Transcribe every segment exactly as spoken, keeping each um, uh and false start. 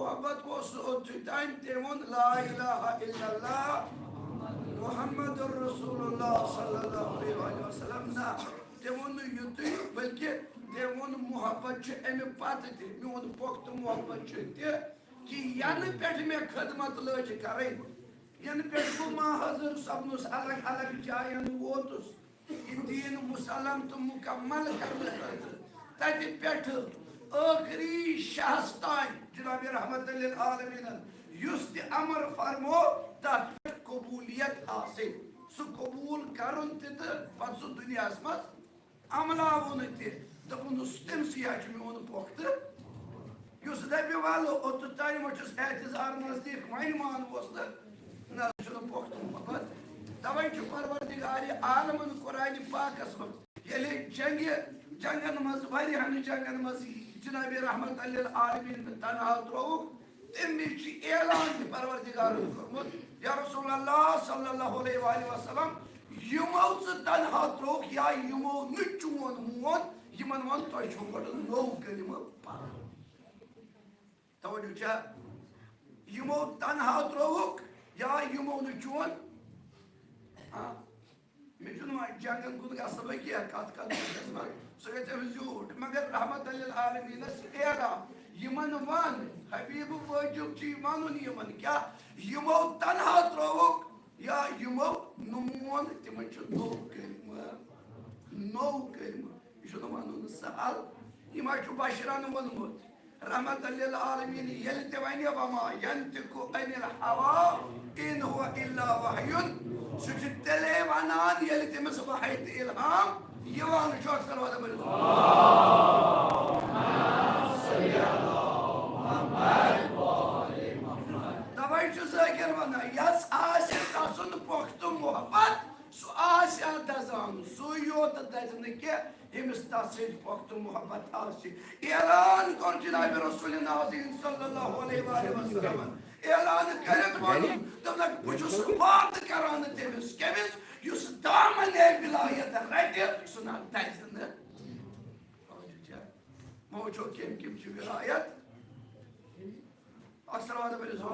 محبت اوس اوٚتھُے تام، تٔمۍ ووٚن لا الہ الا اللہ محمد رسول اللہ صلی اللہ علیہ وآلہ وسلم۔ نہ، تٔمۍ ووٚن نہٕ یُتُے، بلکہِ تٔمۍ ووٚن محبت چھُ اَمہِ پتہٕ تہِ، میون پۄختہٕ محبت چھُ تہِ کہِ ینہٕ پٮ۪ٹھ مےٚ خدمت لٲج کرٕنۍ، ینہٕ پٮ۪ٹھ بہٕ ماحضر سپدُس، الگ الگ جاین ووتُس، یہِ دین مسلم تہٕ مکمل کرنہٕ خٲطرٕ، تتہِ پٮ۪ٹھٕ ٲخری شاہس تام جناب رحمت للعالمین یُس تہِ امر فرمو، تتھ پٮ۪ٹھ قبولیت آسٕنۍ، سُہ قبول کرُن تہِ تہٕ پتہٕ سُہ دُنیاہس منٛز عملاوُن تہِ۔ دوٚپُن، تٔمۍ سٕے ہا چھُ میون پۄختہٕ۔ یُس دَپہِ، وَلہٕ، اوٚتَتھ تام ما چھُس اعتذار نزدیٖک، وۄنۍ مانوس نہٕ، نہ، یہِ چھُنہٕ پۄختہٕ محبت۔ تَوَے چھُ پروردگارِ عالمَن قرآنِ پاکَس منٛز، ییٚلہِ جنگہِ، جنگَن منٛز، واریاہَن جنگَن منٛز جناب رحمت للعالمین تنہا ترٛووُکھ، تٔمۍ چھُ اعلان تہِ پروردگارن کوٚرمُت، یا رسول اللہ صلی اللہ علیہ وآلہ وسلم، یِمو ژٕ تنہا ترٛووُکھ یا یِمو نہٕ چون مون، یِمن وَن تۄہہِ چھُو گۄڈٕ نوٚو کلمہٕ پرُن۔ توجہ چھا؟ یِمو تنہا ترٛووُکھ یا یِمو نہٕ چون؟ ہاں۔ مےٚ چھُنہٕ وۄنۍ جنگن کُن گژھنہٕ بہٕ کینٛہہ، کتھ کتھ چھُ گژھان، سُہ گژھِ أمِس زیوٗٹھ۔ مگر رحمت للعالمینس اعلان، یِمن ون، حبیب واجب چھُ یہِ ونُن یِمن کیٛاہ، یِمو تنہا ترٛووُکھ یا یِمو نہٕ مون، تِمن چھُ نوٚو کلمہٕ، نوٚو کلمہٕ۔ یہِ چھُنہٕ ونُن سہل، یہِ ما چھُ بشرن ووٚنمُت۔ رحمت للعالمین ییٚلہِ تہِ ونہِ، وما ینطق عن الهوى ان هو الا وحی، سُہ چھُ تیٚلے ونان ییٚلہِ تٔمِس وحی تہٕ الہام یِوان چھُ۔ اکثر وعدہ بٔرِتھ۔ توے چھُ ذٲکر ونان، یس آسہِ تسُنٛد پۄختہٕ محبت، سُہ آسہِ ہا دزان، سُے یوت دزِ نہٕ کینٛہہ، ییٚمِس تَس سۭتۍ پۄختہٕ محبت آسہِ۔ اعلان کوٚر جناب رسول نازنین صلی اللہ علیہ وآلہ وسلمن۔ اعلان کٔرِتھ ووٚنُن، دوٚپنکھ، بہٕ چھُس وعدٕ کران تٔمِس، کٔمِس؟ یُس دامنِ ولایت رٹہِ، سُہ نہ دَزِ نہٕ۔ وۄنۍ وٕچھو کٔمۍ کٔمۍ چھِ ولایت۔ اکھ صلوات پٔرِو سا۔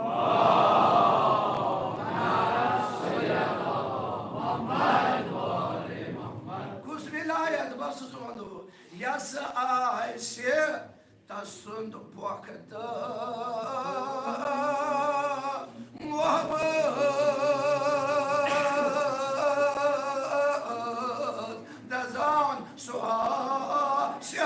کُس ولایت؟ بس سُہ وَنو۔ یَس آسہِ تسُنٛد پۄختہٕ محبت دزان سُہ آسہِ۔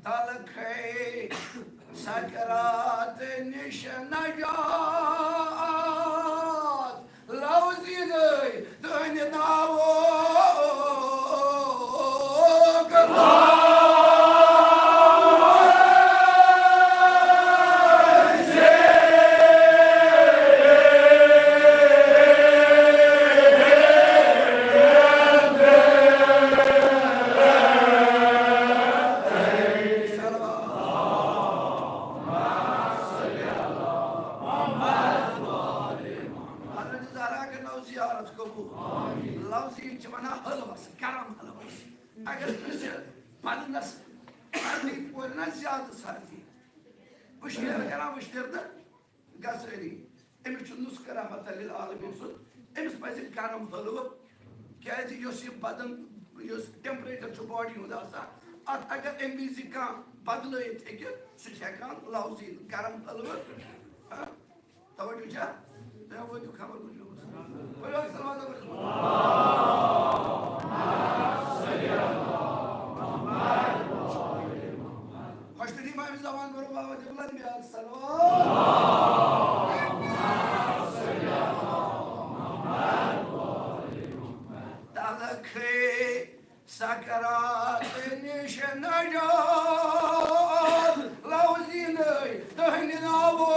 تلخے سکرات نِش نجات، لفظی نٔے تُہنٛدِ ناوُک۔ حضرت زہرا کٔرنو زیارت قبول۔ لفظی چھِ وَنان حلوَس، گرم حلوَس۔ اگر کٲنٛسہِ بدنس سردی پورِ نہ زیادٕ سردی، وٕشنیر کران، وٕشنیر نہٕ گژھٲنی۔ أمِس چھُ نُسخہٕ رحمت للعالمین سُنٛد، أمِس پَزِ گرم حلوٕ، کیٛازِ یۄس یہِ بدن، یۄس temperature چھُ body ہُنٛد آسان، اَتھ اگر اَمہِ وِزِ کانٛہہ بدلٲیِتھ ہیٚکہِ، سُہ چھُ ہٮ۪کان لفظی گرم حلوٕ، ہاں؟ توجہ چھا؟ تۄہہِ وٲتِو خبر کُس چھُ اوس۔ پٔرِو اکھ صلوات اکھ۔ خۄش تٔری مامہِ زبان برو بابا جبلن بیٛاکھ صلوات۔ تلخے سکرات نِش نجات، لفظی نٔے تُہنٛدِ ناوُک۔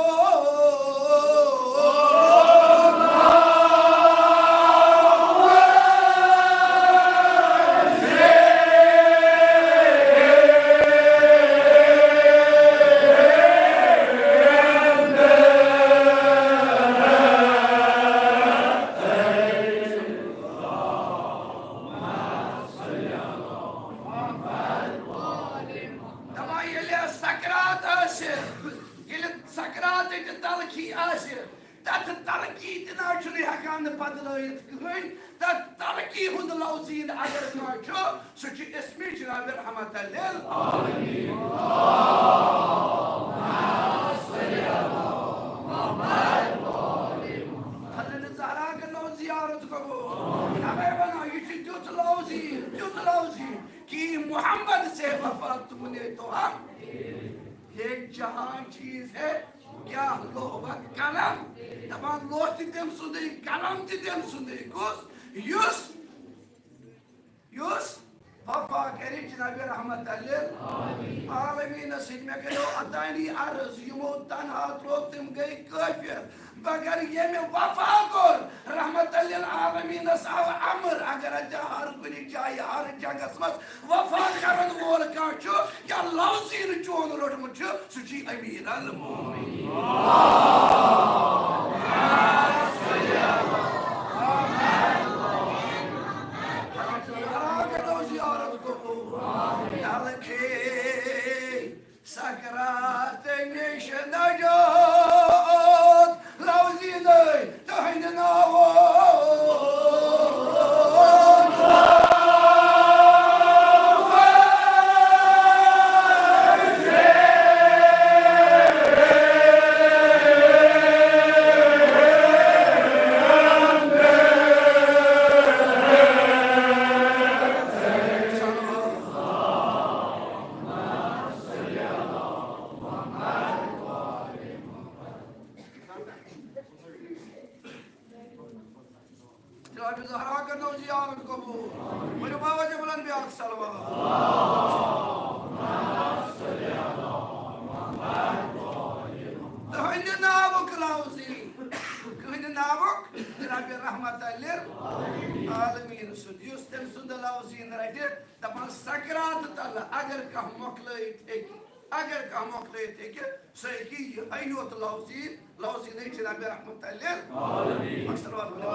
تہٕ ترقی ہُنٛد لفظیٖن اگر کانٛہہ چھُ، سُہ چھُ اسمِ جناب رحمت للعالمین۔ حضرت زہرا کٔرنو زیارت قبول۔ اوے ونان، یہِ چھُ تیُتھ لفظیٖن، تیُتھ لفظیٖن کہ محمد سے وفا تو نے تو ہم۔ یہ جہاں چیز ہے، کیا لوح و قلم؟ دپان، لوح تہِ تٔمۍ سُنٛدُے، قلم تہِ تٔمۍ سُنٛدُے۔ کُس؟ یُس، یُس وفا کرِ جناب رحمت للعالمین سۭتۍ۔ مےٚ کریو اوتانی عرض، یِمو تنہا تروو، تِم گٔے کٲفر۔ مگر ییٚمہِ وفا کوٚر، رحمت للعالمینس آو امر، اگر اتہِ ہر کُنہِ جایہِ، ہر جنگس منٛز وفا کرن وول کانٛہہ چھُ یا لفظیٖن چون روٚٹمُت چھُ، سُہ چھُ امیر المومنین۔ زیارت قبول۔ یلہٕ کھے سکرات نِش نجات، لفظیٖنٕے تُہنٛدِ ناوُک۔ جناب زہرا کٔرنو زیارت قبول۔ ؤنِو بابا جبلن بیٛاکھ صلوات۔ تُہنٛدِ ناوُک لفظیٖن، تُہنٛدِ ناوُک جناب رحمت للعالمین سُنٛد، یُس تٔمۍ سُنٛد لفظیٖن رٹہِ، دپان سکرات تل اگر کانٛہہ مۄکلٲیِتھ ہیٚکہِ، اگر کانٛہہ مۄکلٲیِتھ ہیٚکہِ، سُہ ہیٚکہِ یِہوٚے یوت لفظیٖن، لفظیٖنٕے جناب رحمت للعالمین۔ اکثر وات ؤنِو۔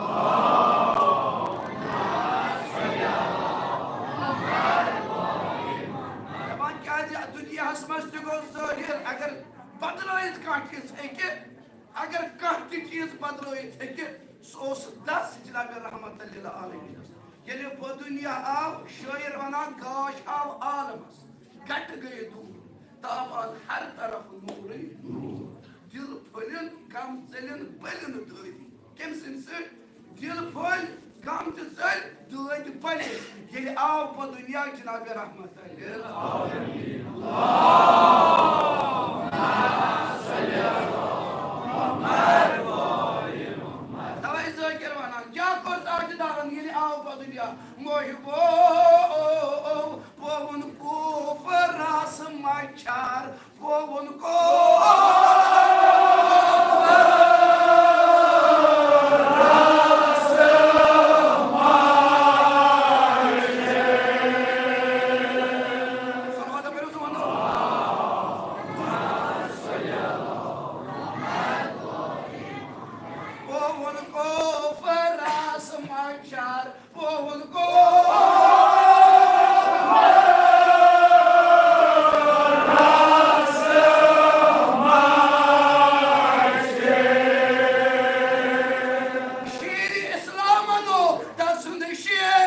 دپان کیٛازِ دُنیاہس منٛز تہِ گوٚو ظٲہِر، اگر بدلٲیِتھ کانٛہہ چیٖز ہیٚکہِ، اگر کانٛہہ تہِ چیٖز بدلٲیِتھ ہیٚکہِ، سُہ اوس دس جناب رحمت للعالمینس۔ ییٚلہِ بہٕ دُنیا آو، شٲعر ونان، گاش آو عالمس، گٹہٕ گٔیہِ دوٗر، تاوان ہر طرف نوٗرٕے نوٗر۔ دِل پھٔلِن، غم ژٔلِن، بٔلِن دٲدی۔ کٔمۍ سٕنٛدِ سۭتۍ؟ دِل پھٔلۍ، غم تہِ ژٔلۍ، دٲدۍ بٔلِن۔ ییٚلہِ آو پتہٕ دُنیا جناب رحمت للعالمین۔ توے ذٲکِر ونان، کیٛاہ کوٚر تاجدارن ییٚلہِ آو پتہٕ دُنیا؟ محبو، پووُن کوفرس مچھر، پووُن کوفرس مچھر۔ صلوات پٔرِو، سبحان اللہ۔ پووُن کوفرس مچھر، پووُن کوفرس مچھر۔ شیرِ اسلام نو تسُنٛد شیر۔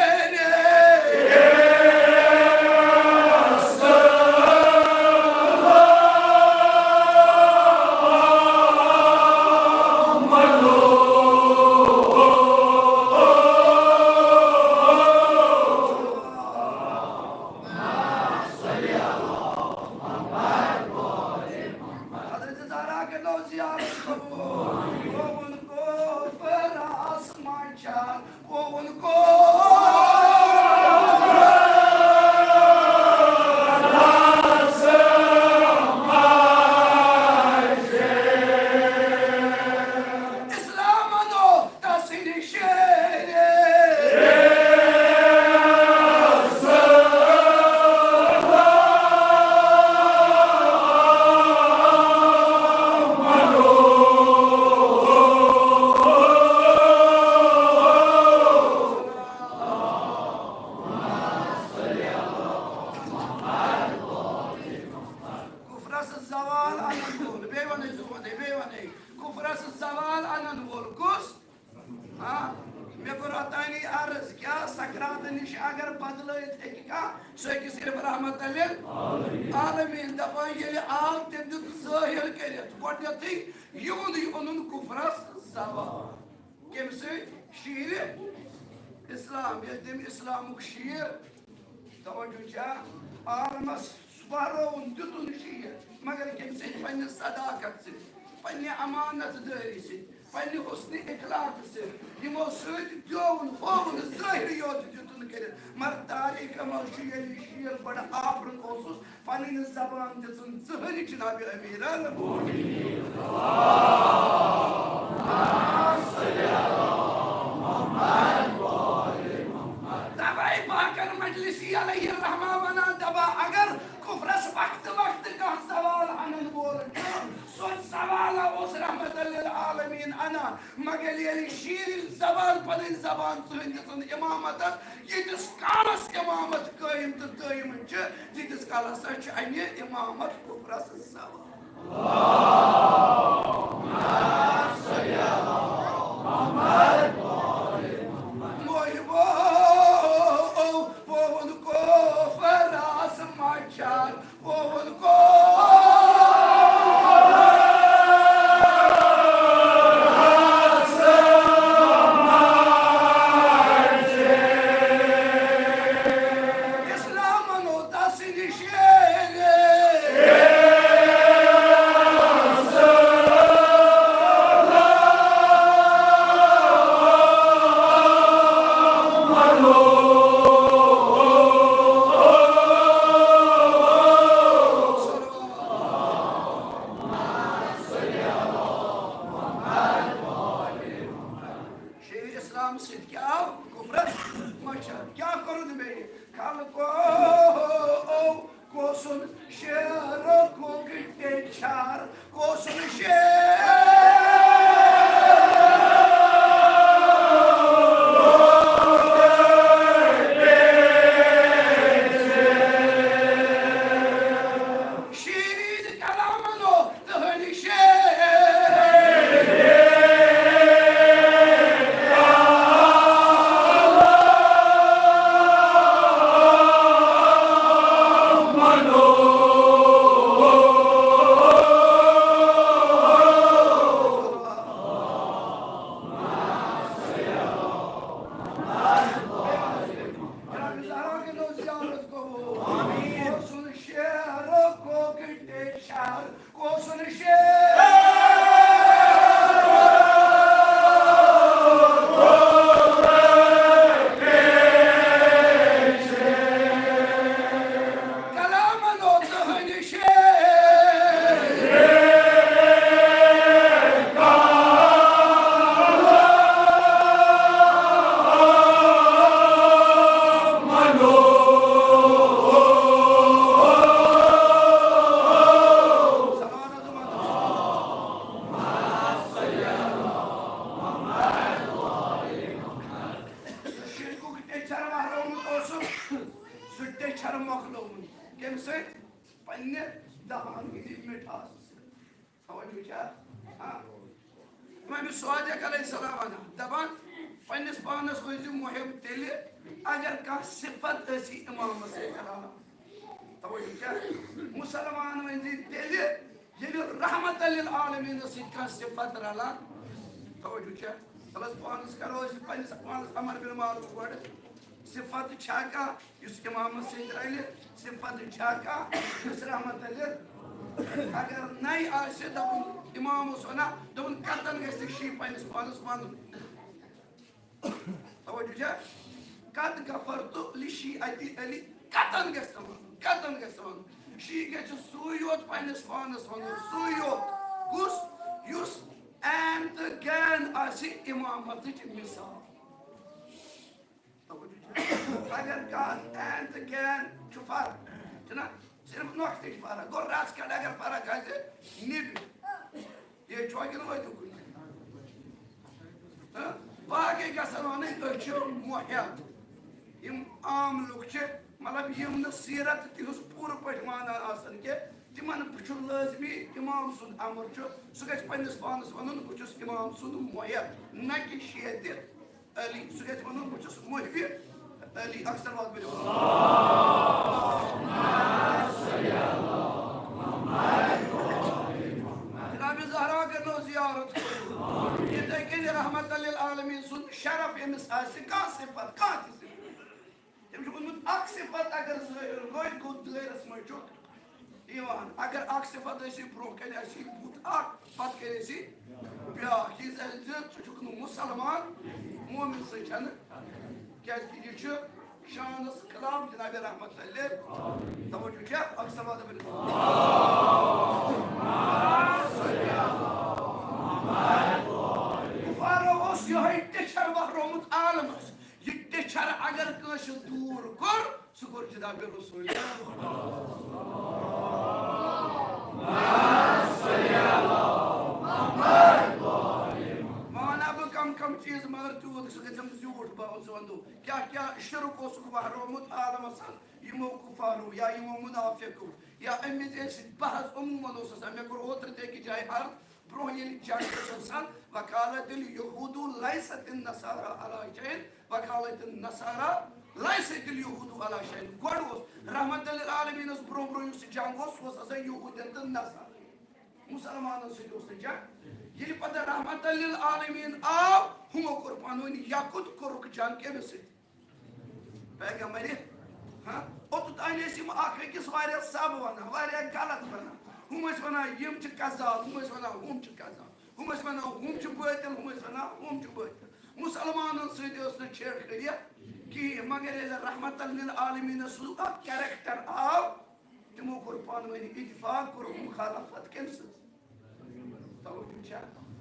عرض کیٛاہ، سکرات نِش اگر بدلٲیِتھ ہیٚکہِ کانٛہہ، سُہ ہیٚکہِ صرف رحمت للعالمین۔ دپان ییٚلہِ آو، تٔمۍ دیُت ظٲہِر کٔرِتھ گۄڈٕنیتھٕے یِہُنٛدُے اوٚنُن کُفرس زوال۔ کٔمۍ سۭتۍ؟ شیٖرِ اسلام۔ ییٚلہِ تٔمۍ اسلامُک شیٖر، توجہ چھا، عالمس بہرٲوُن، دیُتُن شیٖر، مگر کٔمۍ سۭتۍ؟ پننہِ صداقت سۭتۍ، پننہِ امانت دٲری سۭتۍ، پننہِ حسن اخلاق سۭتۍ، یِمو سۭتۍ دیوُن ہووُن، ظٲہِر یوت دیُتُن کٔرِتھ۔ مگر طارق عمل چھُ، ییٚلہِ یہِ شیٖر بڑٕ آفرُن اوسُس، پنٕنۍ زبان دِژٕن زٕہٕنۍ جناب امیرن۔ توے باقر مجلسی علیہ الرحمہ ونان، دپان اگر کفرس وقتہٕ وقتہٕ کانٛہہ زوال انن وول چھُ، سُہ زوال اوس رحمت للعالمین انان، مگر ییٚلہِ شیٖرِن زبان، پنٕنۍ زبان ژٲنۍ دِژٕن امامتس، ییٖتِس کالس امامت قٲیِم تہٕ دٲیِم چھِ، تیٖتِس کالس ہسا چھِ اَمہِ امامت کفرس زوال۔ محبو، ووٚن کفرس مچھر، ووٚن کفرس مچھر۔ اسلام منو تس نِش۔ شیٖرِ اسلام سۭتۍ کیٛاہ آو؟ کفرس مچھر۔ کیٛاہ کوٚرُن بیٚیہِ؟ خلقو کوسُن شیرُک ٹیچھر، کوسُن شیر۔ شیرین کلامن تہنٛدِ شعر۔ جناب زہرا کے نو زیارت کو۔ آمین۔ سن شعر کو گٹے شہر۔ کوسُن شعر۔ کلامن اوس تُہنٛدِ شعر۔ شرکُک ٹیچھر وہرٲومُت اوسُکھ، سُہ ٹیچھر مۄکلووُن۔ کَمہِ سۭتۍ؟ پننہِ دہان ہٕنٛدِ مِٹھاسہٕ سۭتۍ۔ توجہ چھا؟ ہاں۔ امام صادق علیہ السلام ونان، دپان، پننِس پانس ٲسۍزِ محب تیٚلہِ، اگر کانٛہہ صفت ٲسی امامس سۭتۍ رلان۔ توجہ چھا؟ مسلمان ؤنۍزِ تیٚلہِ، ییٚلہِ رحمت للعالمینس سۭتۍ کانٛہہ صفت رلان۔ توجہ چھا؟ تلس پانس کرو أسۍ پننِس پانس امر بالمعروف گۄڈٕ۔ صفت چھا کانٛہہ یُس امامس سۭتۍ رلہِ؟ صفت چھا کانٛہہ یُس رحمت لل-، اگر نَے آسہِ، دپُن امام اوس ونان، دوٚپُن، کتن گژھِ نہٕ شی پننِس پانس ونُن؟ توجہ چھا؟ قد غفرت لشیعتی علی، کتن گژھِ نہٕ ونُن، کتن گژھِ نہٕ ونُن۔ شی گژھِ سُے یوت پننِس پانس ونُن، سُے یوت۔ کُس؟ یُس عین تہٕ گین آسہِ امامتٕچ مثال۔ توجہ چھا؟ اگر کانٛہہ عین تہٕ گین چھُ فرق، چھُنہ؟ صرف نۄقطٕچ فرق۔ گوٚو رژھ کھنٛڈ اگر فرق آسہِ، نِبہِ۔ یے چھُوا کِنہٕ وٲتِو کُنہِ؟ ہہ؟ باقٕے گژھن وَنٕنۍ، أسۍ چھِ محب۔ یِم عام لُکھ چھِ، مطلب، یِم نہٕ سیرت تِہٕنٛز پوٗرٕ پٲٹھۍ مانان آسن کینٛہہ، تِمن چھُ لٲزمی، امام سُنٛد امر چھُ، سُہ گژھِ پننِس پانس ونُن، بہٕ چھُس امام سُنٛد محب، نہ کہِ شیعہ تہِ۔ علی، سُہ گژھِ وَنُن، بہٕ چھُس محبِ علی۔ اکثر وقت بٔرِو۔ جناب زہرا کٔرنو زیارت۔ یِتھَے کٔنۍ رحمت للعالمین سُنٛد شرف ییٚمِس آسہِ، کانٛہہ صفت، کانٛہہ تہِ صفت۔ تٔمۍ چھُ ووٚنمُت، اکھ صفت اگر ظٲہِر گوٚو، گوٚو دٲیرَس منٛز چھُ یِوان۔ اگر اکھ صفت ٲسی، برونٛہہ کَنہِ آسی بُتھ اکھ، پتہٕ کَنہِ آسی بیٛاکھ۔ یہِ زِ ژٕ چھُکھ نہٕ مُسلمان، مومن سۭتۍ چھَنہٕ، کیٛازِ کہِ یہِ چھُ شانَس خلاف جناب رحمت اللہ۔ توجہ چھا؟ اکھ سوال دَپان۔ کفارو اوس یِہوٚے ٹِچھر وہرومُت عالمس۔ یہِ ٹِچھر اگر کٲنٛسہِ دوٗر کوٚر، سُہ کوٚر جناب رسول۔ وَنہٕ بہٕ کم کم چیٖز، مگر تیوٗت سُہ گژھٮ۪م زیوٗٹھ، بہٕ اوسُس وَنان، کیٛاہ کیٛاہ شرک اوسُکھ وہرومُت عالمس، یِمو کفارو یا یِمو منافقو یا اَمہِ وِزِ ٲسۍ بحث عموماً اوس آسان۔ مےٚ کوٚر اوترٕ تہِ أکِس جایہِ عرض، برونٛہہ ییٚلہِ جنگ اوس آسان، وقالت الیہود لیست النصارى علی شیء، وقالت النصارى لیست الیہود علی شیء۔ گۄڈٕ اوس رحمت للعالمینس برونٛہہ برونٛہہ یُس یہِ جنگ اوس، سُہ اوس آسان یہودین تہٕ نصارا، مُسلمانن سۭتۍ اوس نہٕ جنگ۔ ییٚلہِ پتہٕ رحمت للعالمین آو، ہُمو کوٚر پانہٕ ؤنۍ یکُت، کوٚرُکھ جنگ کٔمِس سۭتۍ؟ پیغمبر۔ ہاں، اوٚتتھ تام ٲسۍ یِم اکھ أکِس واریاہ سب ونان، واریاہ غلط ونان۔ ہُم ٲسۍ ونان، یِم چھِ کذاب، ہُم ٲسۍ ونان، ہُم چھِ کذاب، ہُم ٲسۍ ونان، ہُم چھِ بٲطل، ہُم ٲسۍ ونان، ہُم چھِ بٲطل۔ مُسلمانن سۭتۍ ٲس نہٕ چھیڑخٲنی کِہیٖنۍ، مگر ییٚلہِ رحمت للعالمین سُنٛد اکھ character آو، تِمو کوٚر پانہٕ ؤنۍ اتفاق، کوٚر مخالفت کٔمۍ سٕنٛز؟ توجہ چھا؟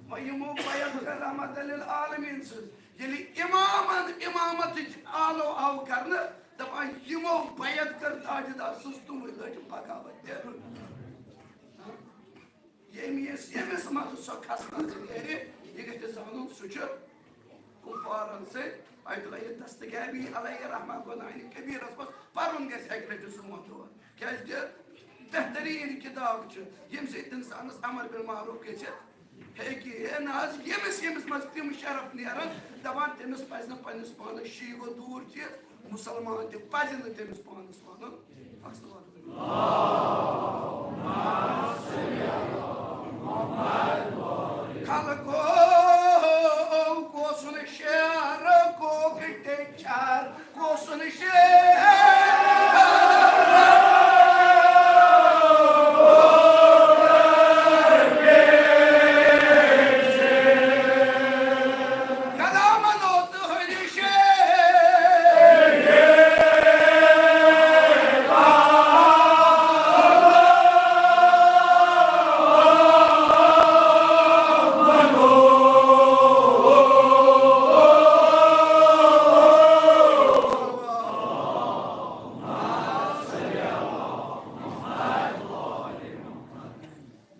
وۄنۍ یِمو بیعت کٔر رحمت للعالمین سٕنٛز۔ ییٚلہِ امامن امامتٕچ آلو آو کرنہٕ، دپان یِمو بیعت کٔر تاجدار سٕنٛز، تِموٕے لٲج بغاوت تہِ۔ ییٚمِس، ییٚمِس منٛز سۄ کھسنہٕ تہِ نیرِ، یہِ گژھِ زانُن، سُہ چھُ کُفارن سۭتۍ۔ اَتہِ لَگہِ دستیابی علیہ رحمہ گۄناہنہِ کبیٖرس منٛز پَرُن گژھِ اَکہِ لَٹہِ سون دور۔ کیٛازِ کہِ بہتریٖن کِتاب چھِ، ییٚمہِ سۭتۍ اِنسانَس امر بالمعروف گٔژھِتھ ہیٚکہِ۔ ہے نہ حظ، ییٚمِس، ییٚمِس منٛز تِم شرف نیرَن، دَپان تٔمِس پَزِ نہٕ پنٛنِس پانَس شیٖگو دوٗر چیٖز، مُسلمان تہِ پَزِ نہٕ تٔمِس پانَس وَنُن۔ اَکھ سوال۔ خلقو کوسُن شعر کوک ٹیچر کوسُن شعر۔ کلامن اوت ہنی شعر۔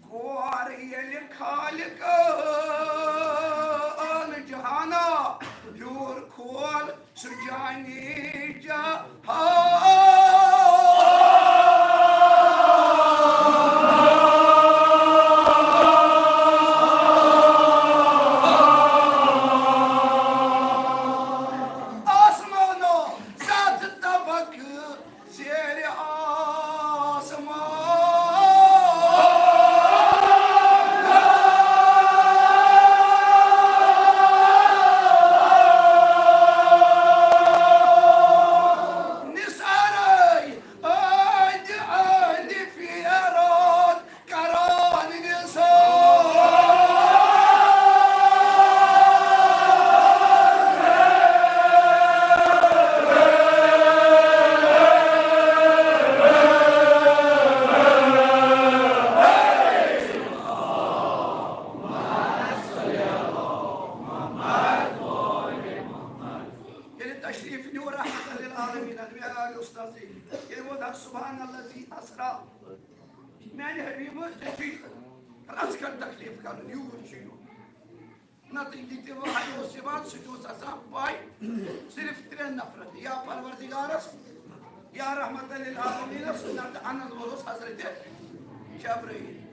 کور ییٚلہِ خالقن جہانا ہیوٚر کھول سُہ جانی جہان۔ آسمانو ستھ طبق زیر آسمان۔ نثارے أنٛدۍ أنٛدۍ پھیران کران نثار۔ ییٚلہِ تشریٖف نیوٗ رحمت للعالمین، میٛانہِ استاد جی، ییٚلہِ ووٚن، سبحان الذی اسری، میٛانہِ حبیبہٕ، ژےٚ چھُے رژھ کھنٛڈ تکلیٖف کرُن، یوٗر چھُ یُن۔ نتہٕ یہِ تہِ وحی اوس یِوان، سُہ تہِ اوس آسان پاے صرف ترٛٮ۪ن نفرن، یا پروردگارس، یا رحمت للعالمینس، نتہٕ انن وول اوس حضرت جبرائیل۔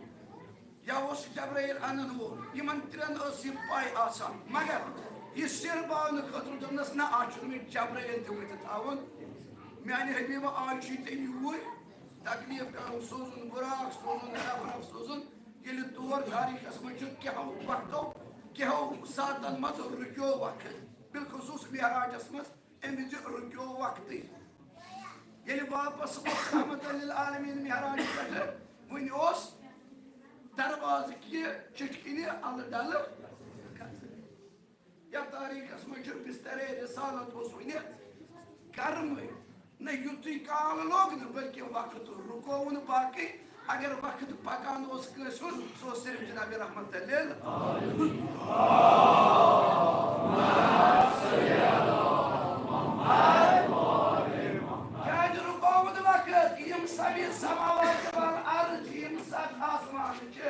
یا اوس جبرائیل انن وول۔ یِمن ترٛٮ۪ن ٲس یہِ پاے آسان، مگر یہِ سِر باونہٕ خٲطرٕ دوٚپنَس، نہ، اَتھ چھُنہٕ مےٚ جبرٲیِل تہِ ؤتھِتھ تھاوُن۔ میٛانہِ حبیٖبہ، آز چھُے ژےٚ یوٗرۍ تکلیٖف کَرُن، سوزُن بُراق، سوزُن سفرَف، سوزُن۔ ییٚلہِ تور تٲریٖخَس منٛز چھُ کینٛہو وقتو، کینٛہو ساعتَن منٛز رُکیو وقت، بالخصوٗص معراجَس منٛز، أمۍ زِ رُکیو وقتٕے۔ ییٚلہِ واپس ووت رحمت للعالمین معراج پٮ۪ٹھٕ، وُنہِ اوس دروازٕ کہِ چِٹھۍ کِنہِ الہٕ ڈلہٕ۔ یتھ تٲریٖخس منٛز چھُ بسترے رسالت اوس وُنہِ گرمٕے۔ نہ یُتُے کال لوٚگ نہٕ، بلکہِ وقت رُکوو نہٕ باقٕے۔ اگر وقت پکان اوس کٲنٛسہِ ہُنٛد، سُہ اوس صرف جناب رحمت لِل۔ کیٛازِ رُکووُن وقت؟ یِم سبع سماوات والارض، یِم ستھ آسمان چھِ،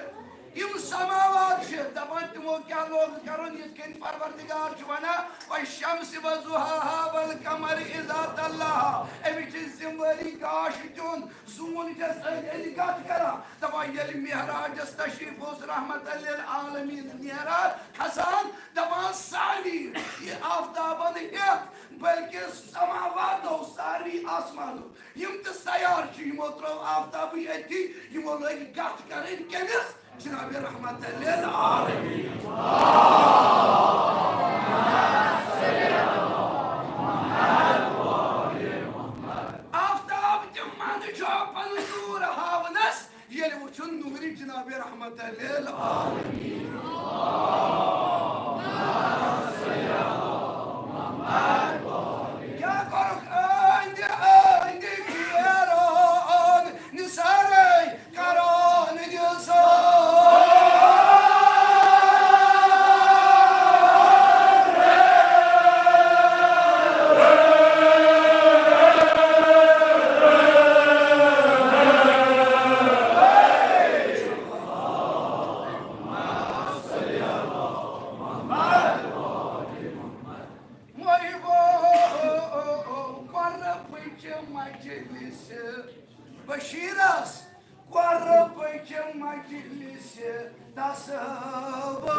یِم سماوات چھِ، دپان تِمو کیٛاہ لوگ کرُن، یِتھ کٔنۍ پروردگار چھُ ونان، "والشمس وضحاها والقمر اذا تلاها"، أمِس چھِ ذمہٕ وٲری گاش دیُن، زوٗن چھَس أنٛدۍ أنٛدۍ کتھ کران۔ دپان ییٚلہِ معراجس تشریف اوس رحمت للعالمین معراج کھسان، دپان سارنٕے یہِ آفتابن ہٮ۪تھ، بلکہِ سماواتو، سارنٕے آسمانو، یِم تہِ سیارٕ چھِ، یِمو ترٲو آفتابٕے أتھی، یِمو لٲگۍ کتھ کرٕنۍ کٔمِس؟ جناب رحمت للعالمین۔ آفتاب تہِ منٛدٕ چھُ پنُن نوٗر ہاونس، ییٚلہِ وُچھُن نوٗرِ جناب رحمت للعالمین۔ کیٛاہ کوٚرُکھ أنٛدۍ أنٛدۍ پھیران، نثارے کران دِل سان۔ محبو قربٕچ مجلس بشیرس، قربٕچ مجلس تصور۔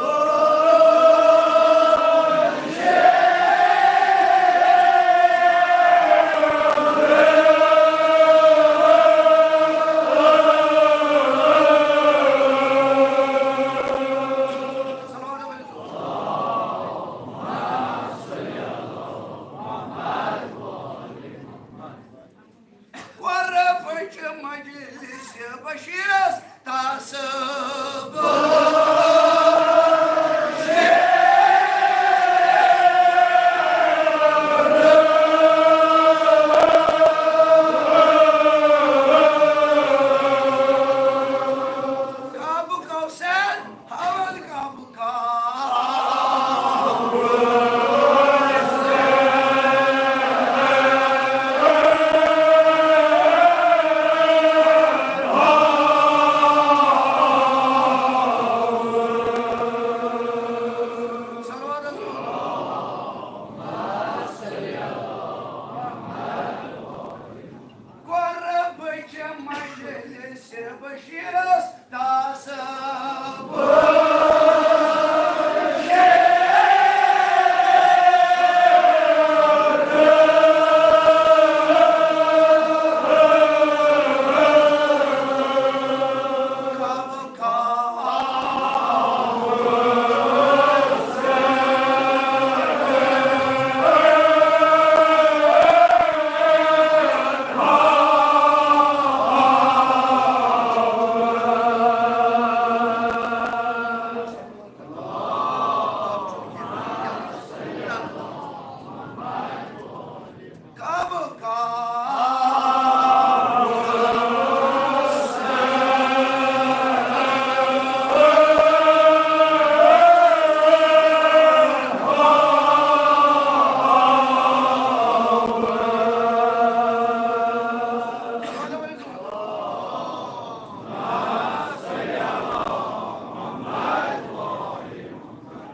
قربٕچ مجلس بشیرس تصور۔ کعبہٕ کوثر، حوال کعبہٕ۔ قربٕچ مجلس بشیرس تصور۔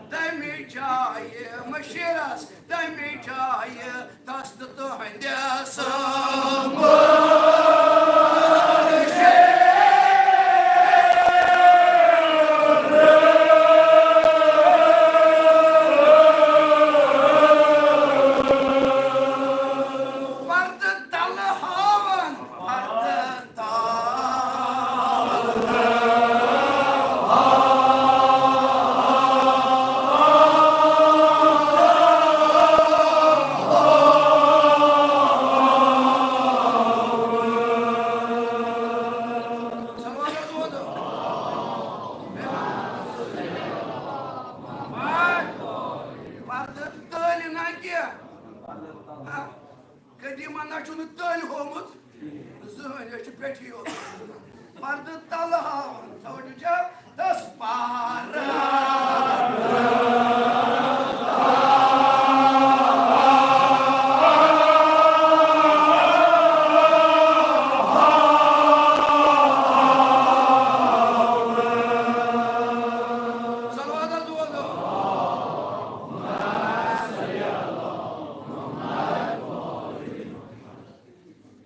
تَمہِ جایہِ مٔشیٖرَس، تَمہِ جایہِ دست تُہنٛدِس یِمن نہ چھُنہٕ تٔلۍ ہومُت زٕہٕنۍ، أسۍ چھِ پیٚٹھی یوت۔ پردٕ تلہٕ ہاوان ژھوٚٹۍ جب تس پاران۔ صلوات حض وَنو۔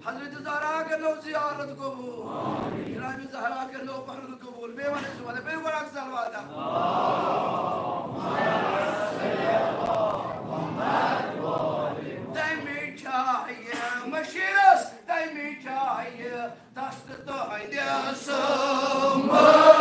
حضرت زہرا کٔرنو زیارت قبول، جناب زہرا کٔرنو پرن قبول۔ بیٚیہِ وَنو أسۍ، وَنو بیٚیہِ گۄڈٕ اکھ صلوات۔ تَمہِ جایہِ مٔشیٖرس، تَمہِ جایہِ دست تہنٛدِ سُمبلٕچ۔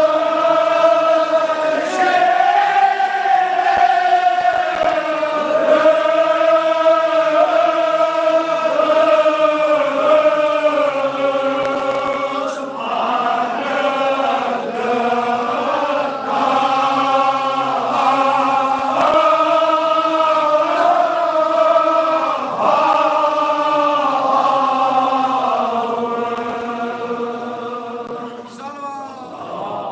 صلوات۔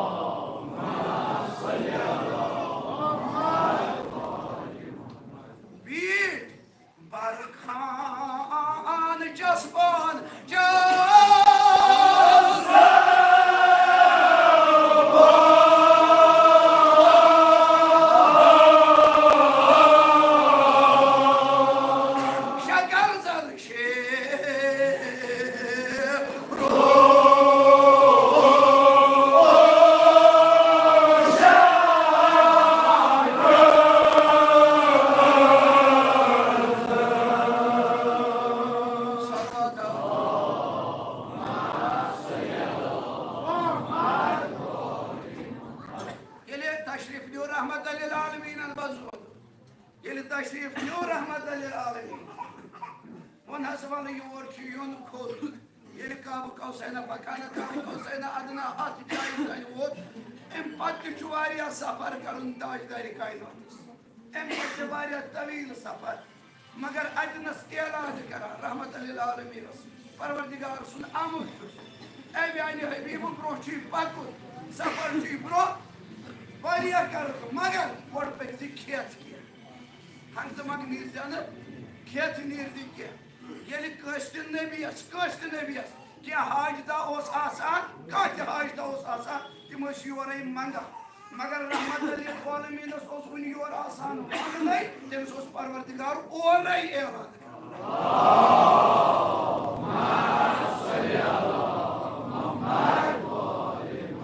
بیٖٹھ برخان چسپان چسپان۔ شکر زن شیر۔ ییٚلہِ تشریف نیوٗ رحمت للعالمین بزود، ییٚلہِ تشریف نیوٗ رحمت للعالمین، وۄنۍ حظ وَنہٕ یور چھُ یُن کھوٚت۔ ییٚلہِ قاب قوسین پکان، قاب قوسین ادنا اتھ جایہِ تانۍ ووت، امہِ پتہٕ تہِ چھُ واریاہ سفر کرُن تاجدارِ کائناتس۔ امہِ پتہٕ چھُ واریاہ طویل سفر، مگر اتنس اعلان کران رحمت للعالمینس، پروردگار سُنٛد امر چھُ، اے میانہِ حبیبہٕ، برونٛہہ چھُے پکُن، سفر چھُے برونٛہہ واریاہ کرُن، مگر گۄڈٕ پٔکۍ زِ کھٮ۪تھ کینٛہہ۔ ہنٛگتہٕ منٛگہٕ نیٖرزِ نہٕ، کھٮ۪تھ نیٖرزِ کینٛہہ۔ ییٚلہِ کٲنٛسہِ تہِ نبیَس، کٲنٛسہِ تہِ نبیَس کینٛہہ حاجتہ اوس آسان، کانٛہہ تہِ حاجتہ اوس آسان، تِم ٲسۍ یورَے منٛگان۔ مگر رحمت للعالمینَس اوس وُنہِ یورٕ آسان منٛگنَے، تٔمِس اوس پروردگار اورَے اعلان کران۔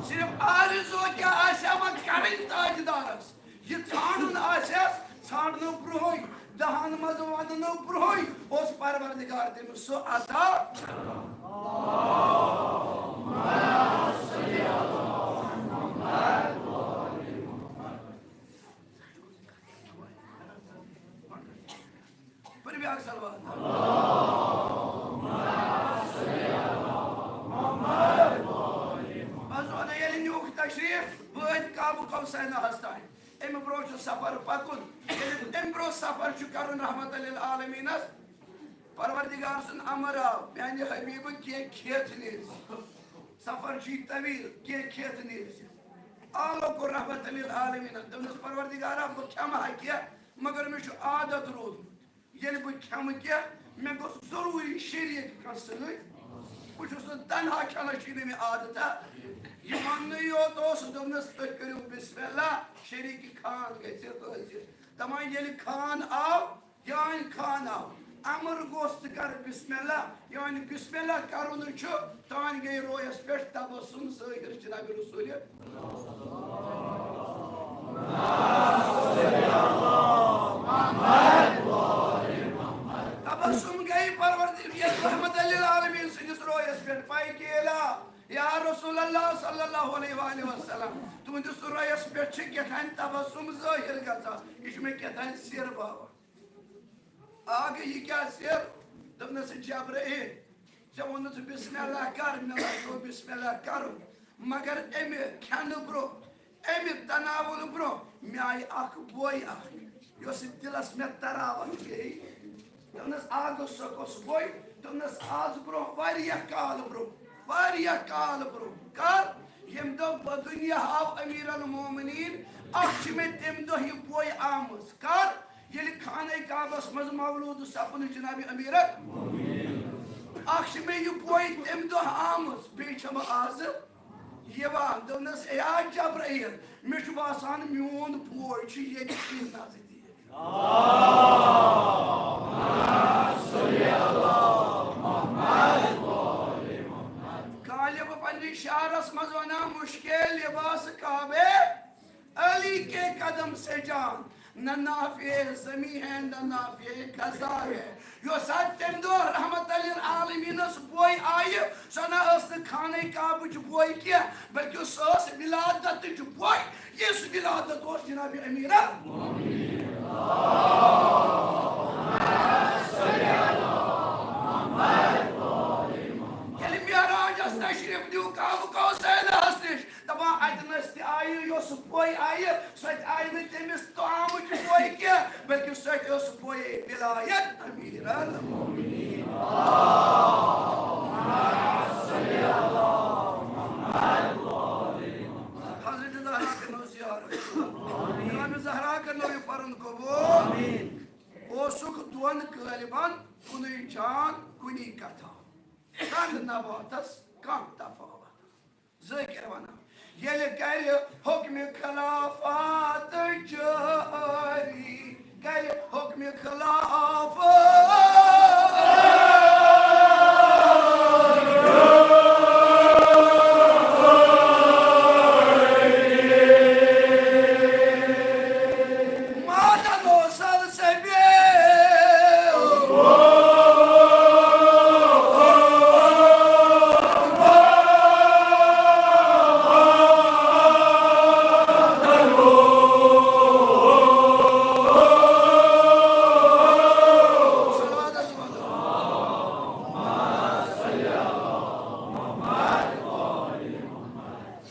صرف آرزو کیٛاہ آسہِ ہا وۄنۍ کرٕنۍ تاجدارَس؟ یہِ ژھانڈُن آسٮ۪س، ژھانڈنہٕ برونٛہٕے، دہن منٛز وننہٕ برونٛہٕے اوس پروردگار تٔمِس سُہ عطا۔ پٔرِو بیٛاکھ صلوات۔ بس وَنان، ییٚلہِ نیوٗکھ تشریٖف بٲتۍ قاب قوسینَس تام، اَمہِ برٛونٛہہ چھُ سفر پَکُن۔ ییٚلہِ اَمہِ برٛونٛہہ سفر چھُ کَرُن رحمت للعالمیٖنَس، پروردگار سُنٛد امر آو، میٛانہِ حبیٖبہٕ، کینٛہہ کھٮ۪تھ نیرِ۔ سفر چھُے طویل، کینٛہہ کھٮ۪تھ نیرِ۔ آلو کوٚر رحمت للعالمیٖنَن، دوٚپنَس، پروردگارا، بہٕ کھٮ۪مہٕ ہا کینٛہہ، مگر مےٚ چھُ عادت روٗدمُت۔ ییٚلہِ بہٕ کھٮ۪مہٕ کینٛہہ، مےٚ گوٚژھ ضروٗری شریٖک کانٛہہ سۭتۍ۔ بہٕ چھُس نہٕ تنہا کھٮ۪نَس، چھُے نہٕ مےٚ عادت۔ یہِ وَننُے یوت اوس، دوٚپنَس، "تُہۍ کٔرِو بسم اللہ، شریٖک خان گژھِ حٲضِر۔" دَپان، ییٚلہِ خان آو، یعنی خان آو، امر گوٚو، ژٕ کر بسم اللہ۔ یعنی بسم اللہ کرُن چھُ، تانۍ گٔے رویس پٮ۪ٹھ تبسم ظٲہِر جناب رسول۔ تبسم گٔے پروردگار رحمت للعالمین سٕنٛدِس رویس پٮ۪ٹھ۔ پاے کیلا یا رسول اللہ صلی اللہ علیہ وآلہ وسلم، تُہنٛدِس رویس پٮ۪ٹھ چھِ کیٛاہ تام تبسم ظٲہِر گژھان، یہِ چھُ مےٚ کیٛاہ تام سِر باوان۔ آ گٔے یہِ کیٛاہ سِر؟ دوٚپنَس، جبرائیل، ژےٚ ووٚنُتھ بسم اللہ کر، مےٚ لَگیو بسم اللہ کرُن، مگر اَمہِ کھٮ۪نہٕ برٛونٛہہ، اَمہِ تناولہٕ برٛونٛہہ مےٚ آیہِ اکھ بوے اکھ، یۄس دِلس مےٚ تراوت گٔے۔ دوٚپنَس، اَکھ گوٚو سُہ گوٚو صُبحٲے، دوٚپنَس، آز برٛونٛہہ واریاہ کال برٛونٛہہ، واریاہ کال برٛونٛہہ، کر؟ ییٚمہِ دۄہ بدُنیا آو امیر المومنین، اکھ چھِ مےٚ تَمہِ دۄہ یہِ بوے آمٕژ۔ کر؟ ییٚلہِ خانہ کعبس منٛز مولوٗد سپُد جناب امیر۔ اکھ چھِ مےٚ یہِ بوے تَمہِ دۄہ آمٕژ، بیٚیہِ چھَم آز یِوان۔ دوٚپنَس، اے آ جبرائیل، مےٚ چھُ باسان میون بوے چھُ ییٚتہِ کِہیٖنۍ نزدیٖک۔ کالہِ بہٕ پننِس شعرس منٛز ونان، مشکل لباس کعبے علی کے قدم سے جان، نہ نافع زمین ہے، نہ نافع غذا ہے۔ یۄس اتھ تمہِ دۄہ رحمت للعالمینس بوے آیہِ، سۄ نہ ٲس نہٕ خانہ کعبٕچ بوے کینٛہہ، بلکہ سۄ ٲس ولادتٕچ بوے۔ یُس ولادت اوس جناب امیر۔ ییٚلہِ معراجس تشریف نیوٗ کعبہٕ کوثرس نِش، دپان، اتہِ نس تہِ آیہِ، یۄس بوے آیہِ، سۄ تہِ آیہِ نہٕ تٔمِس طعامٕچ بوے کینٛہہ، بلکہِ سۄ تہِ ٲس بوے ولایت امیر المومنین۔ حضرت زہرا کرنو زیارت۔ جناب زہرا کرنو یہِ پرُن قبول۔ اوسُکھ دۄن قٲلبن کُنُے جان، کُنی کتھا۔ کند نباتس کانٛہہ تفاوت۔ ذٲکر ونان، ییٚلہِ کرِ حُکمِ خلافت جٲری، کرِ حُکمِ خلافت۔ مادن اوس سلسبیل۔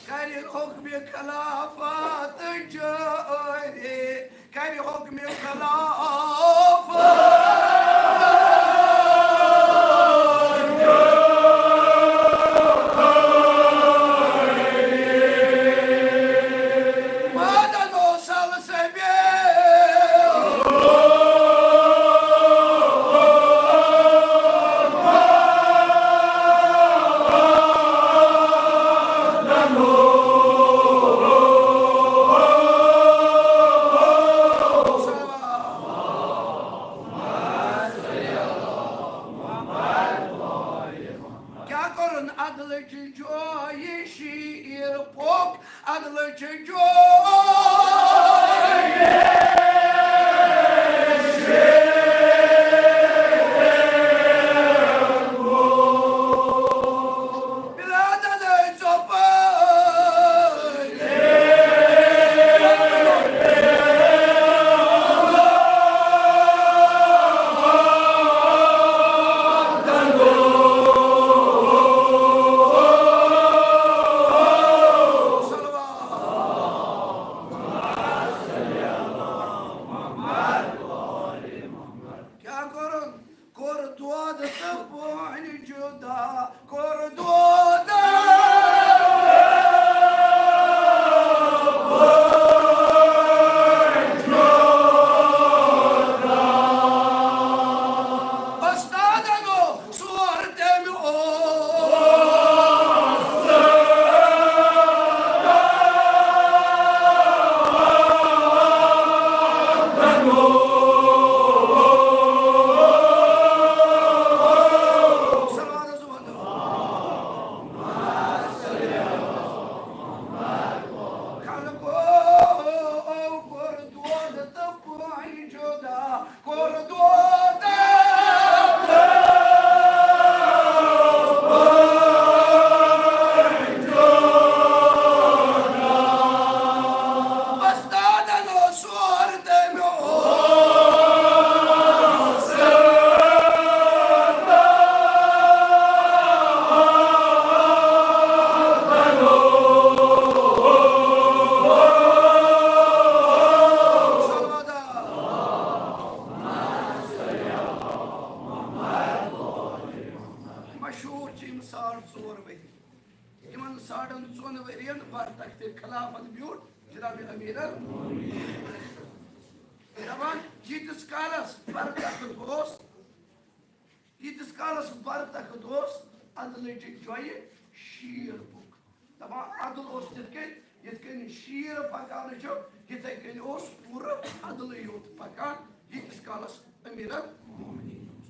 کرِ حُکمِ خلافت جٲری، کرِ حُکمِ خلافت۔ مادن اوس سلسبیل۔ کیٛاہ کوٚرُن عدلٕچ جویہِ شیٖر پوٚک؟ عدلٕچ جویہِ۔ بلادن ژۄپٲرۍ۔ مشہوٗر چھِ یِم ساڑ ژور ؤری۔ یِمن ساڑن ژۄن ؤرین بر تختِ خلافت بیوٗٹھ جناب امیر ال-، دپان، ییٖتِس کالس بر تخت اوس، ییٖتِس کالس بر تخت اوس، عدلٕچ جۄیہِ شیٖر بُک۔ دپان، عدل اوس تِتھ کٔنۍ، یِتھ کٔنۍ شیٖر پکان چھُ، یِتھے کٔنۍ اوس پوٗرٕ عدلٕے یوت پکان، ییٖتِس کالس امیر المومنین اوس۔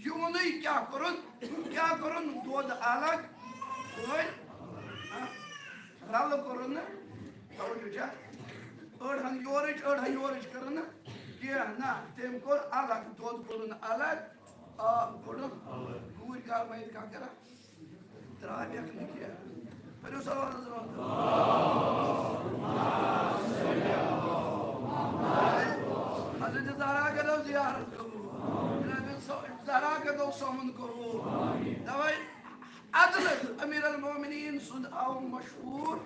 یِمنٕے کیٛاہ کوٚرُن؟ کیٛاہ کوٚرُن؟ دۄد الگ، ٲلۍ، ہاں، رلہٕ کوٚرُن نہٕ۔ توجہ چھا؟ أڑ ہن یورٕچ، أڑ ہن یورٕچ کٔرٕن نہٕ کینٛہہ۔ نہ، تٔمۍ کوٚر الگ، دۄد کوٚرُن الگ، آب کوٚرُن۔ گوٗرۍ کار مہ ییٚتہِ کانٛہہ کران۔ ترٛاو یَکھ نہٕ کینٛہہ۔ پٔرِو صلوات حضرت۔ حضرت زہرا کٔرِو زیارت قبول۔ جناب زہرا کٔرِو سومن قبول۔ توے عدل امیر المومنین سُنٛد آو مشہوٗر،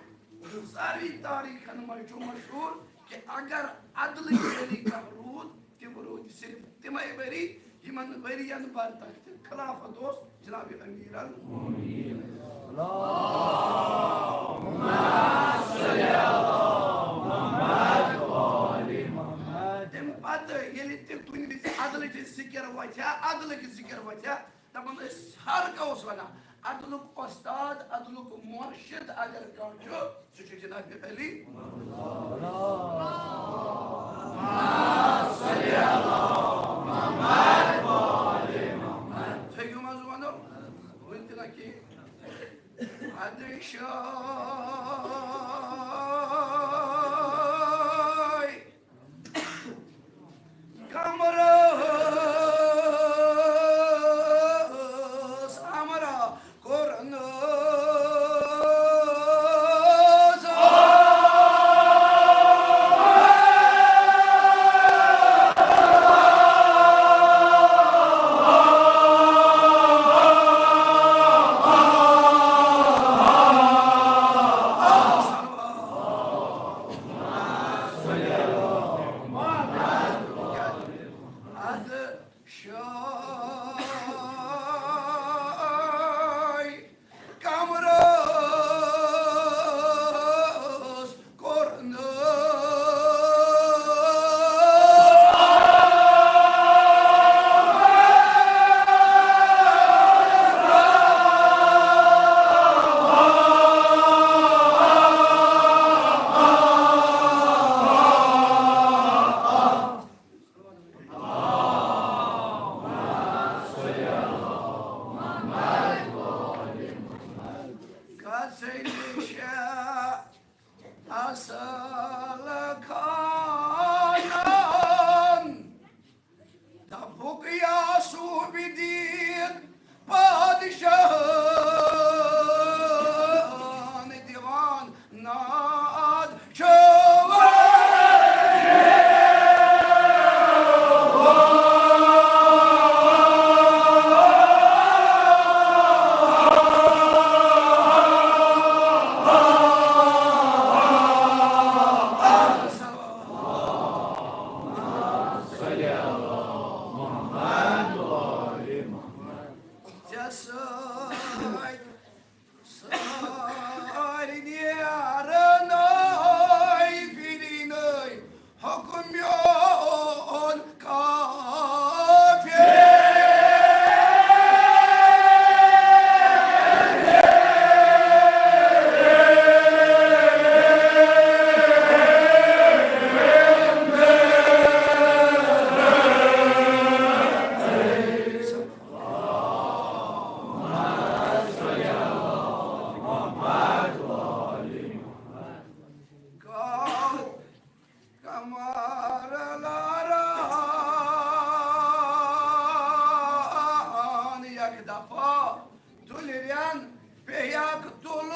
ساری تاریخن منٛز چھُ مشہوٗر کہ اگر عدل ییٚلہِ کانٛہہ روٗد، تِم روٗدۍ صرف تِمے ؤری، یِمن ؤرین بر تخت خلافت اوس جناب امیر المومنین۔ تَمہِ پتہٕ ییٚلہِ تہِ کُنہِ وِزِ عدلٕچ ذِکر وۄتھِ ہا، عدلٕچ ذِکر وۄتھِ ہا، دَپان ٲسۍ، ہر کانٛہہ اوس وَنان، عدلُک وۄستاد، عدلُک مُرشِد اگر کانٛہہ چھُ، سُہ چھُ جناب علی۔ تھٲیِو منٛز وَنو، وٕنہِ تہِ نہ کینٛہہ۔ عدل شاہ کمرس امرا کوٚرنس۔ عدل شاہ کمرس کوٚرنس۔ گژھنٕچ اصل خانان، دپُک یا صوبہٕ دیٖن پادشاہن دِوان ناد چھُ۔ ژےٚ سۭتۍ سارنٕے رنٲے پھِرِنٲے حُکم میون کافی۔ گاو کمر لاران یک دفعہ دُلرٮ۪ن پیٚیَکھ دُلُر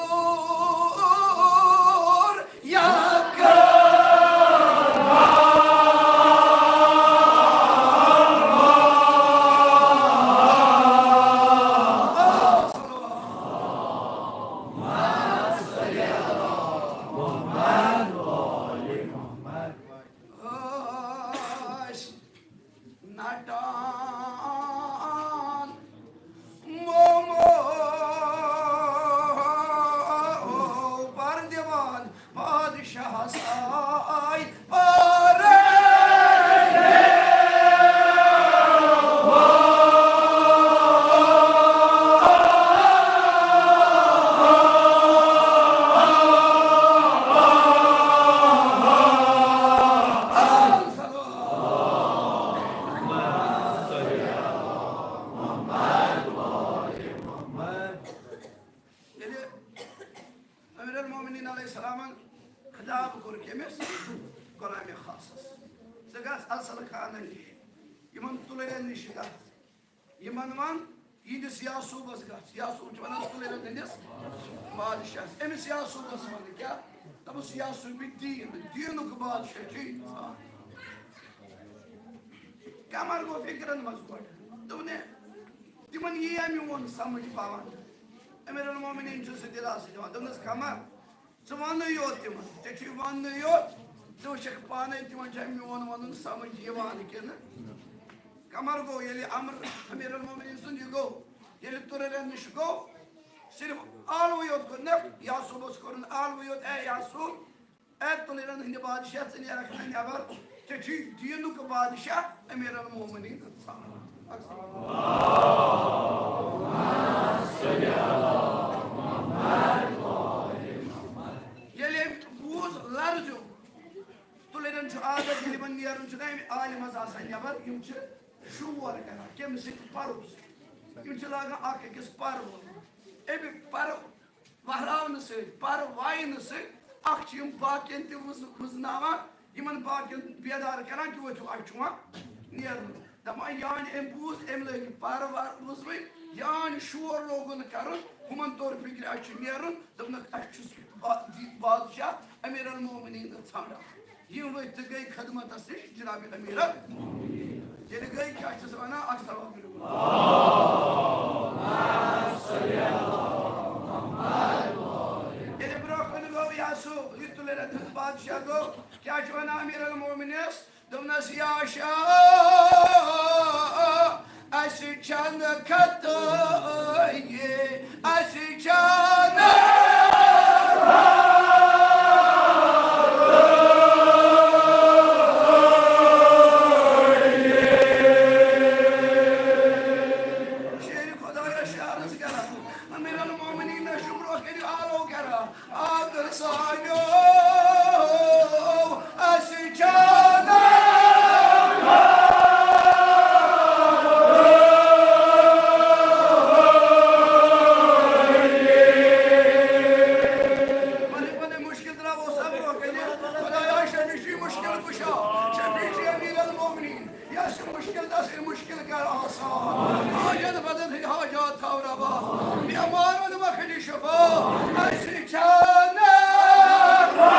یک۔ ٲسۍ نٹان مومو علیہ السلامن خطاب کوٚر کٔمِس؟ غلام خاصس۔ ژٕ گژھ اصل خانن نِش، یِمن تُلرٮ۪ن نِش گژھ، یِمن وَن، یِہنٛدِس یعصوبس گژھ۔ یعصوب چھِ وَنان تُلرٮ۪ن ہٕنٛدِس بادشاہس۔ أمِس یعصوبس وَن کیٛاہ؟ دوٚپُس، یعصوب دیٖن، دیٖنُک بادشاہ چھُ یہِ۔ قمر گوٚو فِکرن منٛز گۄڈٕ۔ دوٚپُن، ہے، تِمن یی ہا میون سمجھ پاوان۔ امیر المومنین چھُ سُہ دِلاسہٕ دِوان۔ دوٚپنس، قمر، ژٕ وَنٕے یوت تِمن، ژےٚ چھُے وَننُے یوت، ژٕ وٕچھکھ پانے تِمن چھا میون وَنُن سمجھ یِوان کِنہٕ۔ قمر گوٚو، ییٚلہِ امر امیر المومنین سُنٛد یہِ گوٚو، ییٚلہِ تُلرٮ۪ن نِش گوٚو، صرف آلوٕے یوت کوٚر نہ، یعصوبس کوٚرُن آلوٕے یوت، اے یعصوب، اے تُلرٮ۪ن ہٕنٛدِ بادشاہ، ژٕ نیرکھ نہٕ نٮ۪بر، ژےٚ چھُے دیٖنُک بادشاہ امیر المومنین ژھانڈان۔ ییٚلہِ أمۍ بوٗز، لرزیوٚو۔ تُلرٮ۪ن چھُ عادت، ییٚلہِ یِمن نیرُن چھُ نہ، أمۍ آلہِ منٛز آسان نٮ۪بر، یِم چھِ شور کران، کٔمۍ سٕنٛدِ پرُس۔ یِم چھِ لاگان اکھ أکِس پرٕ وَنُن۔ اَمہِ پرٕ وہراونہٕ سۭتۍ، پرٕ واینہٕ سۭتۍ، اکھ چھِ یِم باقین تہِ وٕز-، وٕزناوان، یِمن باقین بیدار کران کہِ وۄتھِو، اَسہِ چھُ وۄنۍ نیرُن۔ دپان، یانۍ أمۍ بوٗز، أمۍ لٲگۍ پرٕ وَ-، وٕزوٕنۍ، یانۍ شور لوگُن کرُن، ہُمن توٚر فِکرِ، اَسہِ چھُ نیرُن۔ دوٚپنکھ، اَسہِ چھُ سُہ با-، دی-، بادشاہ امیر المومنین ژھانڈان۔ یِم ؤتھۍ تہٕ گٔے خدمتس نِش جناب امیر المومنین۔ ییٚلہِ گٔے، کیٛاہ چھِس ونان؟ استغفر اللہ۔ ییٚلہِ برونٛہہ کُن گوٚو یعصوب، یہِ تُلرٮ۪ن ہُنٛد بادشاہ گوٚو، کیٛاہ چھُ ونان امیر المومنینس؟ دوٚپنس، یا شاہ، اَسہِ چھَنہٕ خطٲیی، اَسہِ چھَنہٕ۔ شیرِ خۄدایَس شعرَس کیٛاہ؟ امیر المومنین شمرو کٔرِو آلو کران۔ آدر سانیو، اَسہِ چھَنہٕ۔ پنٕنۍ پنٕنۍ مُشکِل ترٛاوو صبرو کٔرِتھ۔ خۄدایا، شفیع چھُے مُشکِل کُشا، شفیع چھُے امیر المومنین۔ یس مشکل دس مشکل کر آسان۔ حاجت بدل حاجات تھاو روا۔ بیمارن مخلی شفا۔ اَسہِ چھَنہٕ۔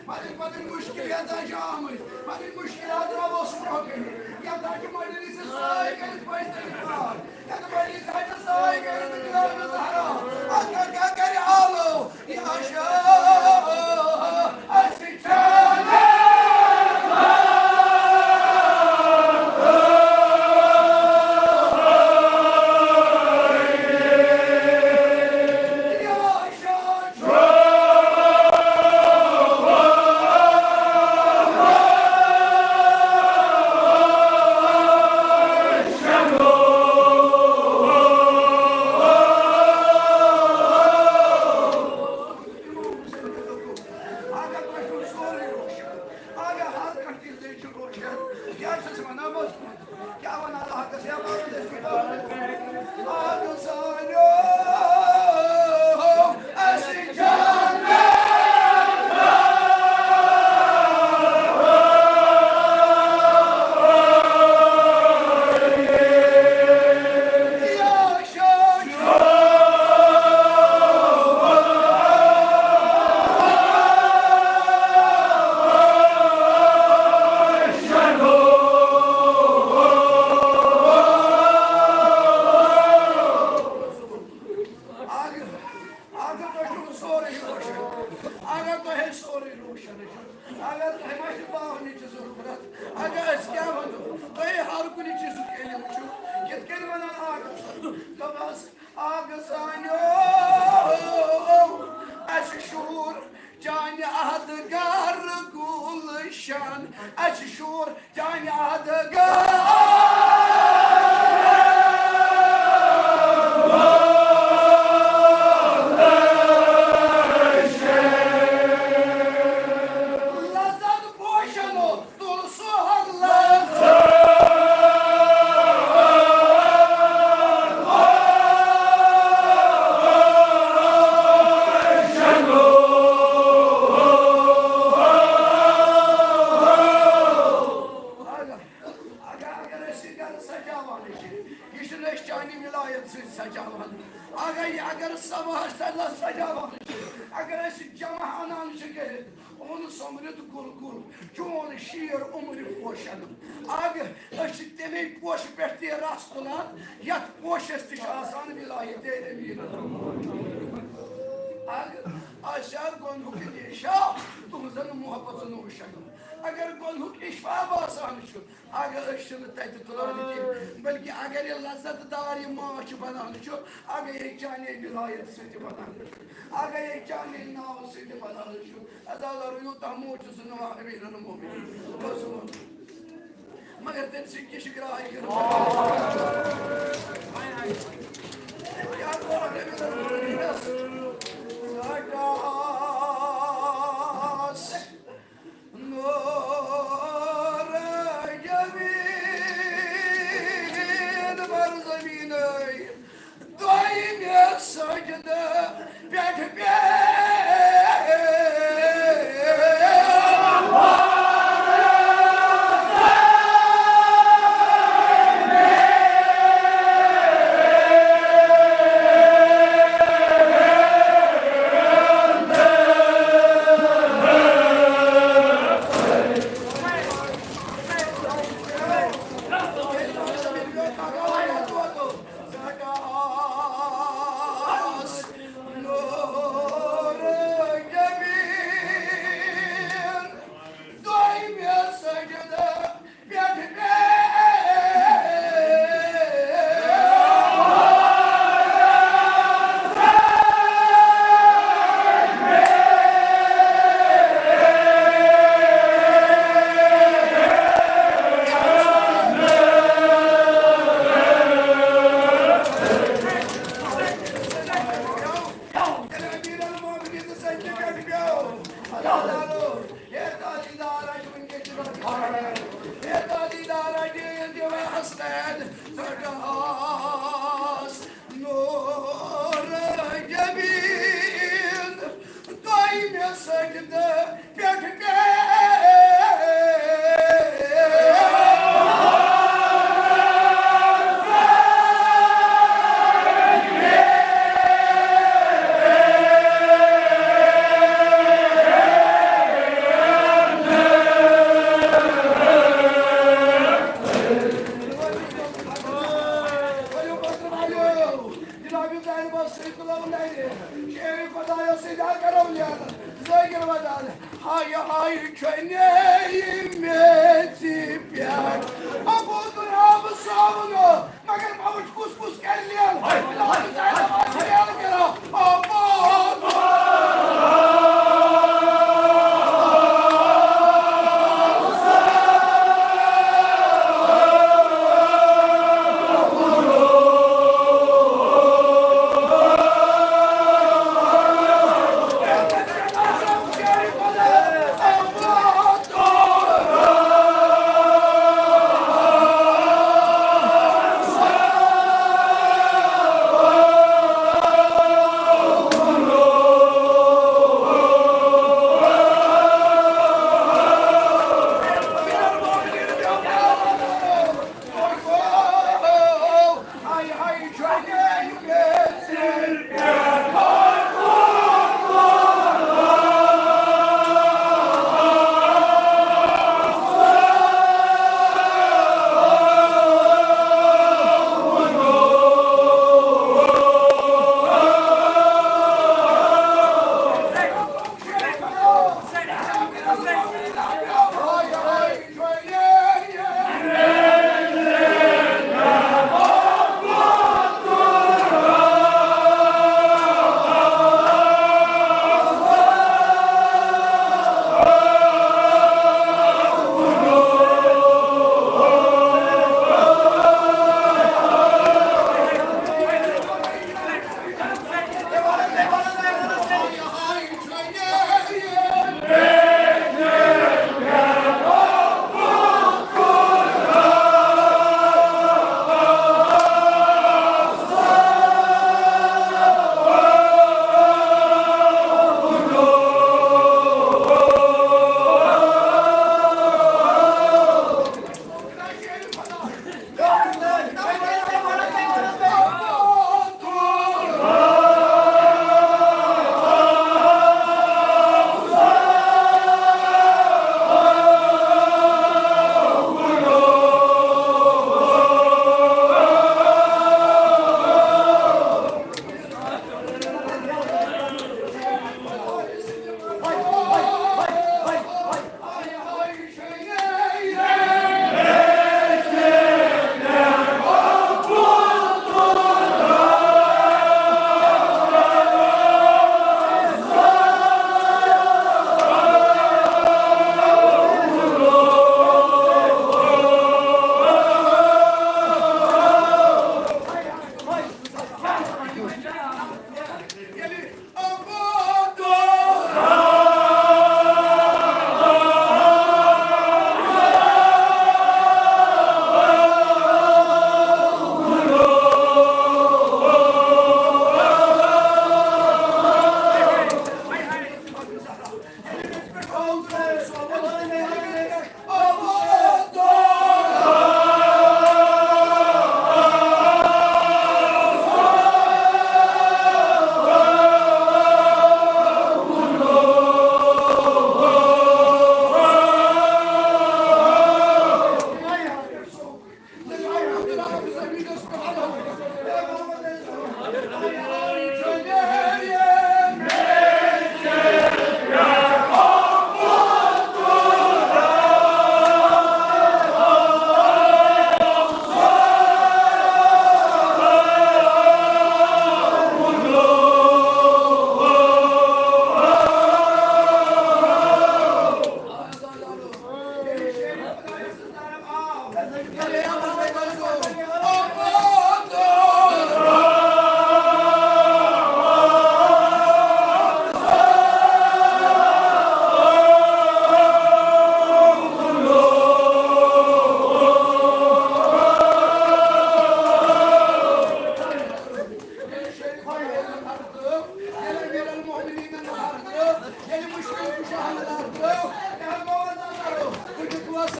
پنٕنۍ پنٕنۍ مُشکِل یَتھ جایہِ چھِ آمٕتۍ، پنٕنۍ مُشکِلات ترٛاووس برٛونٛہہ کَنہِ۔ یَتھ جایہِ چھِ مجلس سٲرۍ کٔرِتھ پٔتۍ کِنۍ کار۔ یَتھ مجلس جایہِ چھِ سٲرۍ کٔرِتھ جناب زہرا۔ اَتھ کیٛاہ کیٛاہ کَرِ آلو؟ یہِ عاشق اَسہِ چھَنہٕ اگر، اگر تۄہہِ چھُو سورُے روشن، اگر تۄہہِ سورُے روشن چھُ، اگر تۄہہِ ما چھِ باونٕچ ضروٗرت، اگر أسۍ کیٛاہ وَنو، تۄہہِ ہر کُنہِ چیٖزُک علم چھُ، یِتھ کٔنۍ وَنان آغا صٲب، دوٚپمَس، آغا سانیو، اَسہِ شوٗر چانہِ عہدٕ گر گُلشن، اَسہِ شوٗر چانہِ عہدٕ گر۔ لذت پوشنو تُل سُہ لذت۔ اگر، اگر أسۍ یہِ گرٕ سجاوان چھِ، یہِ چھِنہٕ أسۍ چانہِ ولایت سۭتۍ سجاوان۔ اگر یہِ، اگر سماج تَلس سجاوان چھِ، اگر أسۍ جمع اَنان چھِ کٔرِتھ، اوٚن سوٚمبرِتھ گُل گُل، چون شیٖر عمرِ پوشن۔ اگر أسۍ چھِ تَمے پوشہٕ پٮ۪ٹھ تہِ رس تُلان، یَتھ پوشس تہِ چھُ آسان ولایت امین۔ اگر آسہِ ہا گۄنہُک ریشہ، تُہنٛزن محبتن اوس شکل۔ اگر گۄنہُک اشفا باسان چھُ، اگر أسۍ چھِنہٕ تَتہِ تُلان کینٛہہ، بلکہِ اگر یہِ لذت دار یہِ ماچھ بنان چھُ، اگر یہِ چانے ولایت سۭتۍ بنان چھُ، اگر یہِ چانے ناو سۭتۍ بنان چھُ، عزا لرو یوٗتاہ موجوٗد نہٕ امیر المومنین۔ بس ووٚن۔ مگر تٔمۍ سٕنٛدۍ کِش گراے کٔر۔ کیٛاہ کوٚر امیر المومنینس؟ ژٹاس نور جبین بر زمینَے، دوٚیمہِ سجدٕ پٮ۪ٹھ پیٚیہِ۔ زینبس سۭتۍ تُلو نرِ، شیرِ خۄدایس سۭتۍ آ کرو لیرٕ، ذٲکِر ودان۔ ہاے ہاے چھۄنیٚیہِ میٚژِ پٮ۪ٹھ، ابو تُراب ساونو، مگر بہٕ وٕچھ کُس کُس کرِ لیرٕ۔